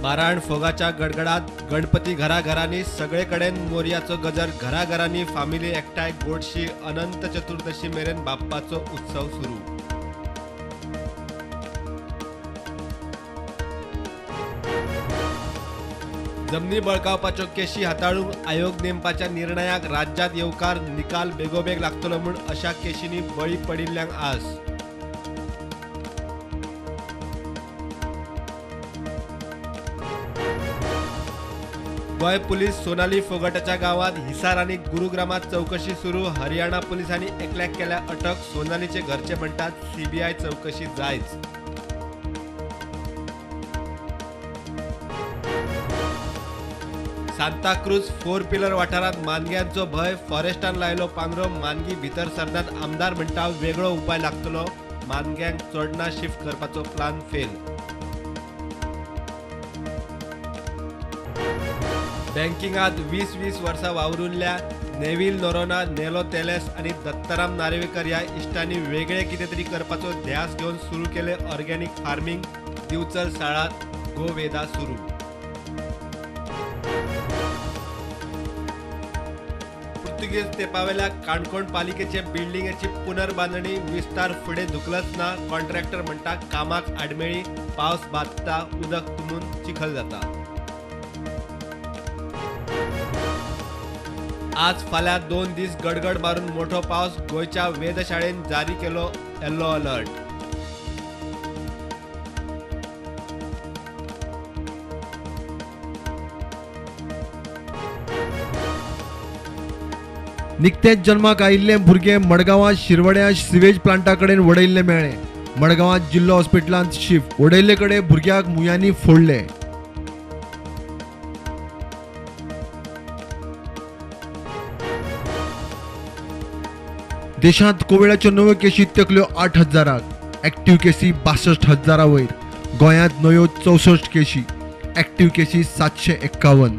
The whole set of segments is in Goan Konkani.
माराण फोगाच्या गडगडात गणपती घराघरांनी, सगळे कडेन मोरयाचो गजर, घराघरांनी फामिली एकठांय गोडशी. अनंत चतुर्दशी मेरेन बाप्पाचो उत्सव सुरू. जमनी बळकावपाच्यो केशी हाताळूंक आयोग नेमपाच्या निर्णयाक राज्यांत येवकार, निकाल बेगोबेग लागतलो म्हूण अशा केशींनी बळी पडिल्ल्यांक आस. गोंय पुलीस सोनाली फोगटाच्या गांवात हिसार आनी गुरुग्रामात चवकशी सुरू. हरियाणा पुलिसांनी एकल्याक केल्या अटक. सोनालीचे घरचे म्हणटात सीबीआय चवकशी जायच. सांताक्रूज 4 पिलर वाठारांत मानग्यांचो भंय, फॉरेस्टान लायलो पांदरो, मानगी भितर सरनात. आमदार म्हणटा वेगळो उपाय लागतलो, मानग्यांक चोडणा शिफ्ट करपाचो प्लान फेल. बँकिंगात 20-20 वर्सां वावरुल्ल्या नेव्हिल नोरोना, नेलो तेलेस आनी दत्ताराम नार्वेकर ह्या इश्टांनी वेगळे कितें तरी करपाचो ध्यास घेवन सुरू केले ऑर्गेनिक फार्मिंग. दिवचल साळात गोवेदा सुरू. पुर्तुगेज तेपावेल्या काणकोण पालिकेचे बिल्डिंगेची पुनर्बांदणी विस्तार फुडें धुकलच ना. कॉन्ट्रॅक्टर म्हणटा कामाक आडमेळी, पावस बादता, उदक तुंबून चिखल जाता. आज फाल्यां 2 दीस गडगड मारून मोठो पावस. गोंयच्या वेधशाळेन जारी केलो येल्लो अलर्ट. निकतेंच जन्माक आयिल्लें भुरगें मडगांवां शिरवड्यां सिवेज प्लांटा कडेन वडयिल्लें मेळ्ळें. मडगांवां जिल्लो हॉस्पिटलांत शिफ्ट. वडयिल्ले कडेन भुरग्याक मुयांनी फोडलें. देशांत कोविडाच्यो नव्यो केशी तेकल्यो 8,000, एक्टिव्ह केसी 62,000 वयर. गोंयांत नव्यो 64 केशी, एक्टिव्ह केसी 751.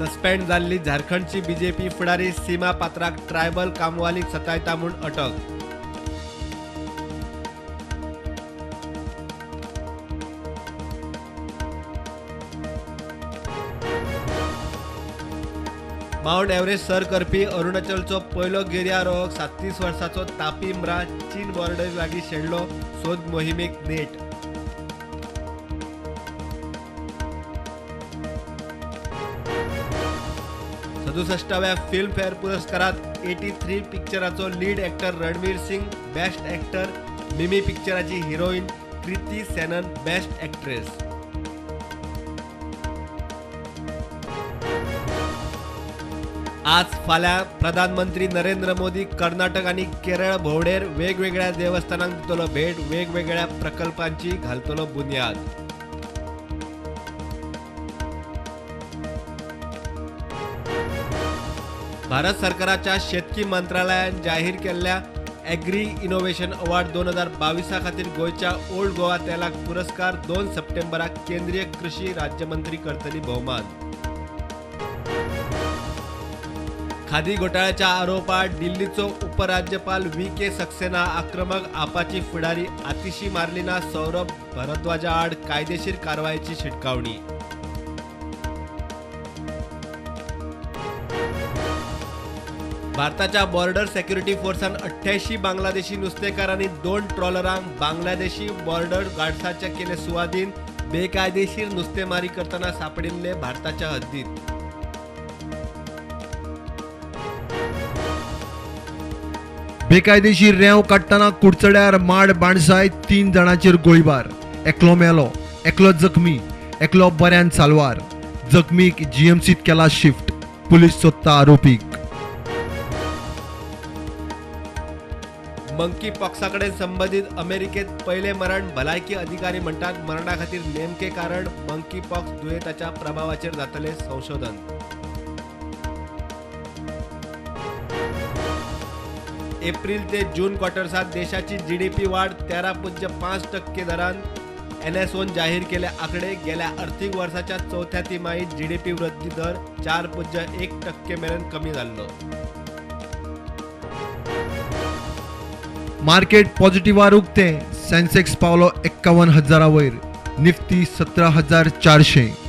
सस्पेंड जाल्ली झारखंडची बीजेपी फुडारी सीमा पात्राक ट्रायबल कामवालीक सतायता म्हूण अटक. माउंट एव्हरेस्ट सर करपी अरुणाचलचो पयलो गिर्यारोहक 37 वर्सांचो तापी म्रा चीन बॉर्डरी लागीं शेणलो. सोद मोहिमेक नेट. सदुसश्टाव्या फिल्मफेअर पुरस्कारात 83 पिक्चराचो lead actor Ranveer Singh best actor, Mimi पिक्चराची heroine Kriti Sanon best actress. आज फाल्यां प्रधानमंत्री नरेंद्र मोदी कर्नाटक आनी केरळ भोंवडेर वेगवेगळ्या देवस्थानांक दितलो भेट, वेगवेगळ्या प्रकल्पांची घालतलो बुन्याद. भारत सरकाराच्या शेतकी मंत्रालयान जाहीर केल्ल्या एग्री इनोव्हेशन अवॉर्ड 2022 खातीर गोंयच्या ओल्ड गोवा तेलाक पुरस्कार. 2 सप्टेंबराक केंद्रीय कृषी राज्यमंत्री करतली भोवमान. खादी घोटाळ्याच्या आरोपात दिल्लीचो उपराज्यपाल व्ही के सक्सेना आक्रमक. आपाची फुडारी आतिशी मार्लिना सौरभ भारद्वाजा आड कायदेशीर कारवायेची शिटकावणी. भारताच्या बॉर्डर सेक्युरिटी फोर्सान 88 बांगलादेशी नुस्तेकार आनी 2 ट्रॉलरांक बांगलादेशी बॉर्डर गार्ड्साच्या केले सुवादीन. बेकायदेशीर नुस्तेमारी करतना सापडिल्ले भारताच्या हद्दीत. बेकायदेशीर रेंव काडटना कुडचड्यार माड बाणसाय 3 जाणांचेर गोळीबार. एकलो मेलो, एकलो जखमी, एकलो बऱ्यान साल्वार. जखमीक जीएमसीत केला शिफ्ट. पुलीस सोदता आरोपीक. मंकी पॉक्सा कडेन संबंदीत अमेरिकेत पयलें मरण. भलायकी अधिकारी म्हणटात मरणा खातीर नेमके कारण मंकी पॉक्स दुयेंताच्या प्रभावाचेर जातलें संशोधन. एप्रिल ते जून क्वॉर्टर्सात देशाची जीडीपी वाढ 13.5% दरान. एनएसओन जाहीर केले आकडे. गेल्या आर्थिक वर्साच्या चवथ्या तिमाहीत जीडीपी वृद्धी दर 4.1% मेरेन कमी जाल्लो. मार्केट पॉझिटिव्हार उक्तें. सेन्सेक्स पावलो 51,000 वयर, निफ्टी 17,400.